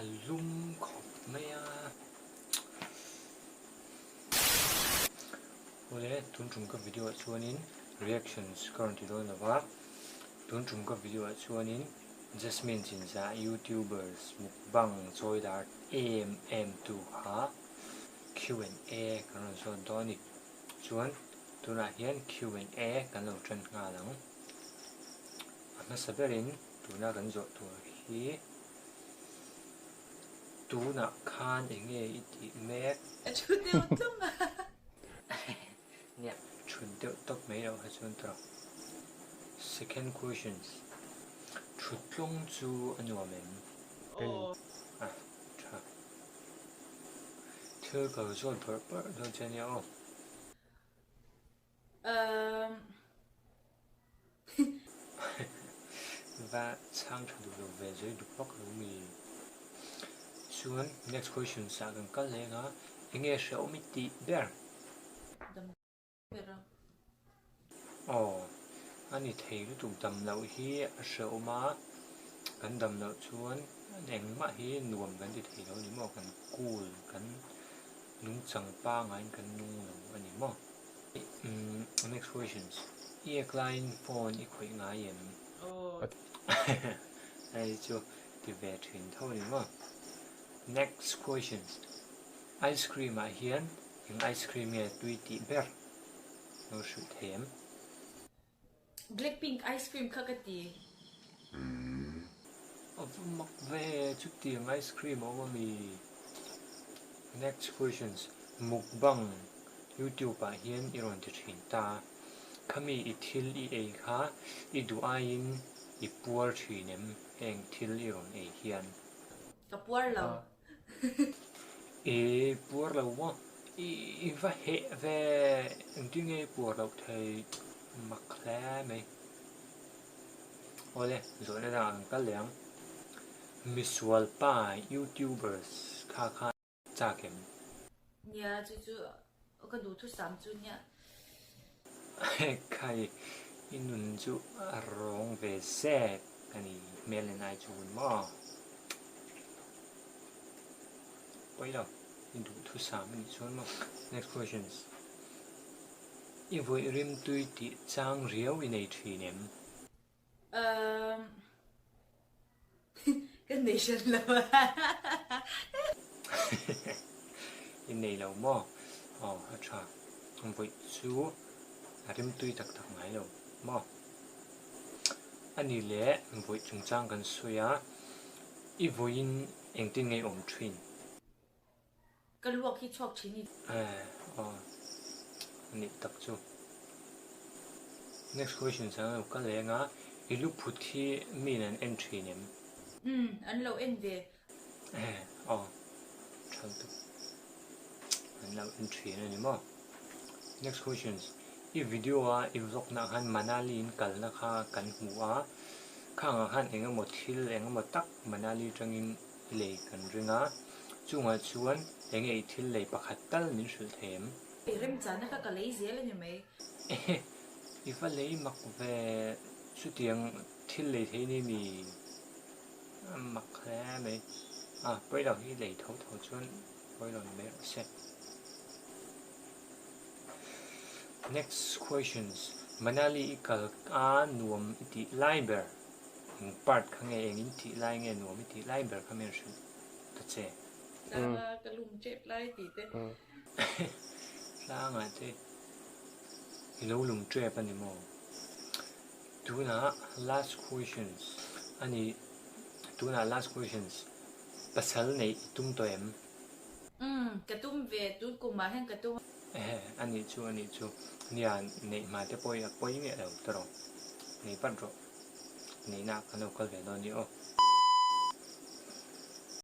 lum khawp mai a. Awle tun tum ka video ah chuanin reactions ka rawn ti dawn lo va, tun tum ka video ah chuanin Jasmine Chinzah youtubers mukbang chawi lar em em tu kha Q and A kan rawn zawt dawn a ni. Chuan tunah hian Q and A kan lo tan nghal ang. A hmasa berin tuna kan zawh tur hi tunah khan eng nge i tih mek? A thu deuh tlawng a. Nia, thut deuh tawp mai loh kha chuan tawrh. Second questions, Thut tlawng chu a nuam em? Aw. A tha. Thil ka lo zawt bawrh bawrh dawn che ania aw. Umm. Va chhang tha duh lo ve zui duk vak lo mi. Chuan next questions ah kan kal leh anga enge hrehawm i tih ber? Dam ber a. Aw, a ni thei lutuk dam loh hi a hrehawm a, kan dam loh chuan engmah hi nuam kan ti thei lo a ni maw, kan cool kan nungchang pangaiin kan nung lo a ni maw. Umm next questions, i ek laiin phone i khawih ngai em? Aw. Hei chu ti ve thin tho a ni maw. Next questions, ice cream ah hian eng ice cream nge tui tih ber lo hrilh thei em? Blackpink ice cream kha ka ti. A va mak ve, chutiang ice cream a awm ami? Next questions, Mukbang YouTube ah hian i rawn ti thin ta, khami i thil i ei kha i duh aiin i puar thin em heng thil i rawn ei hian? Ka puar lo. I puar lo maw? I va heh ve, engtin nge i puar loh theih? Mak hle mai. Awle, zawhna dangah kan kal leh ang. Misual pa youtubers kha kha chak em? Nia, chu chu ka duhthusam chu nia. Khai, i nun chu a rawng ve zek a ni, hmel nen ai chuan maw? Pawi lo, i duhthusam a nih chuan maw? Next questions. I vawih rimtui tih chang riau i nei thin em? Umm. Ka nei hran lo a. I nei lo maw? Aw a tha. Vawih chu a rimtui tak tak ngai lo maw? A ni leh vawih chungchang kan sawi a, i vawiin engtin nge i awm thin? Ka luak hi chhuak thin i. Eh aw a nih tak chu. Next question chang lo ka leng a, i lu phut hi mi in an en thin em? Umm an lo en ve. Eh aw tha lutuk. An lo en thin a ni maw? Next questions, i video a i vlog na khan Manali in kalna kha kan hmu a, khangah khan eng emaw thil eng emaw tak Manali tangin I lei kan ring a, chungah chuan enge i thil lei pakhat tal min hrilh thei em? I remchana kha ka lei zel a ni mai. Ehe, i va lei mak ve, chutiang thil lei thei ni mi a mak hle mai. A, pawi lo hi lei tho tho chuan pawi lo ni mai rawh se. Next questions, Manali i kal a nuam i tih lai ber? Eng part kha nge eng in tih lai nge nuam i tih lai ber kha min hrilh ta che. Tlanga ka lum tep lai tih te. Tlangah te i lo lum tep a ni maw? Tunah last questions a ni tunah last questions pasal neih i tum tawh em? Umm ka tum ve tun kumah hian ka tum. Ehe a nih chu a nih chu nia neih hma te pawh i a pawi miah lo tawrh nei vat rawh. Neihna kan lo kal ve dawn ni aw.